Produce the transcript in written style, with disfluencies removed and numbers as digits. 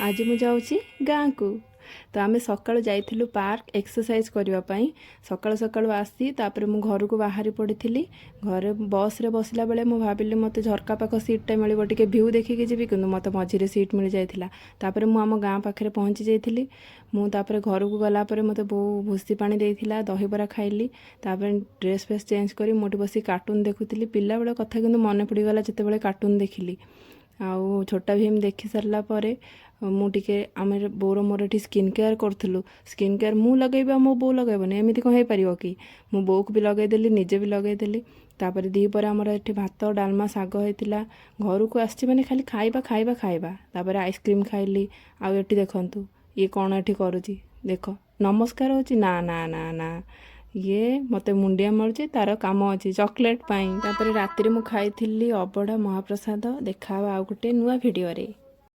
ଆଜି ମୁଁ ଯାଉଛି ଗାଁକୁ। ତ ଆମେ ସକାଳୁ ଯାଇଥିଲୁ ପାର୍କ ଏକ୍ସରସାଇଜ୍ କରିବା ପାଇଁ। ସକାଳୁ ସକାଳୁ ଆସି ତାପରେ ମୁଁ ଘରକୁ ବାହାରି ପଡ଼ିଥିଲି। ଘରେ ବସ୍ରେ ବସିଲା ବେଳେ ମୁଁ ଭାବିଲି ମୋତେ ଝରକା ପାଖ ସିଟ୍ଟା ମିଳିବ, ଟିକେ ଭ୍ୟୁ ଦେଖିକି ଯିବି। କିନ୍ତୁ ମୋତେ ମଝିରେ ସିଟ୍ ମିଳିଯାଇଥିଲା। ତାପରେ ମୁଁ ଆମ ଗାଁ ପାଖରେ ପହଞ୍ଚି ଯାଇଥିଲି। ମୁଁ ତାପରେ ଘରକୁ ଗଲା ପରେ ମୋତେ ବୋଉ ଭୁସି ପାଣି ଦେଇଥିଲା, ଦହିବରା ଖାଇଲି। ତାପରେ ଡ୍ରେସ୍ ଫ୍ରେସ୍ ଚେଞ୍ଜ କରି ମୁଁ ଏଠି ବସି କାର୍ଟୁନ୍ ଦେଖୁଥିଲି। ପିଲାବେଳ କଥା କିନ୍ତୁ ମନେ ପଡ଼ିଗଲା ଯେତେବେଳେ କାର୍ଟୁନ୍ ଦେଖିଲି। ଆଉ ଛୋଟା ଭୀମ ଦେଖି ସାରିଲା ପରେ ମୁଁ ଟିକେ, ଆମେ ବୋଉର ମୋର ଏଠି ସ୍କିନ୍ କେୟାର କରୁଥିଲୁ। ସ୍କିନ୍ କେୟାର ମୁଁ ଲଗେଇବି ଆଉ ମୋ ବୋଉ ଲଗେଇବନି, ଏମିତି କ'ଣ ହେଇପାରିବ କି? ମୁଁ ବୋଉକୁ ବି ଲଗେଇଦେଲି, ନିଜେ ବି ଲଗେଇଦେଲି। ତାପରେ ଦ୍ୱିପହରେ ଆମର ଏଠି ଭାତ, ଡାଲମା, ଶାଗ ହେଇଥିଲା। ଘରକୁ ଆସିଛି ମାନେ ଖାଲି ଖାଇବା, ଖାଇବା, ଖାଇବା। ତାପରେ ଆଇସ୍କ୍ରିମ୍ ଖାଇଲି। ଆଉ ଏଠି ଦେଖନ୍ତୁ, ଇଏ କ'ଣ ଏଠି କରୁଛି ଦେଖ। ନମସ୍କାର ହେଉଛି। ନା ନା ନା ନା, ଇଏ ମୋତେ ମୁଣ୍ଡିଆ ମାରୁଛି। ତାର କାମ ଅଛି ଚକୋଲେଟ୍ ପାଇଁ। ତାପରେ ରାତିରେ ମୁଁ ଖାଇଥିଲି ଅବଢ଼ା ମହାପ୍ରସାଦ। ଦେଖା ହବା ଆଉ ଗୋଟେ ନୂଆ ଭିଡ଼ିଓରେ।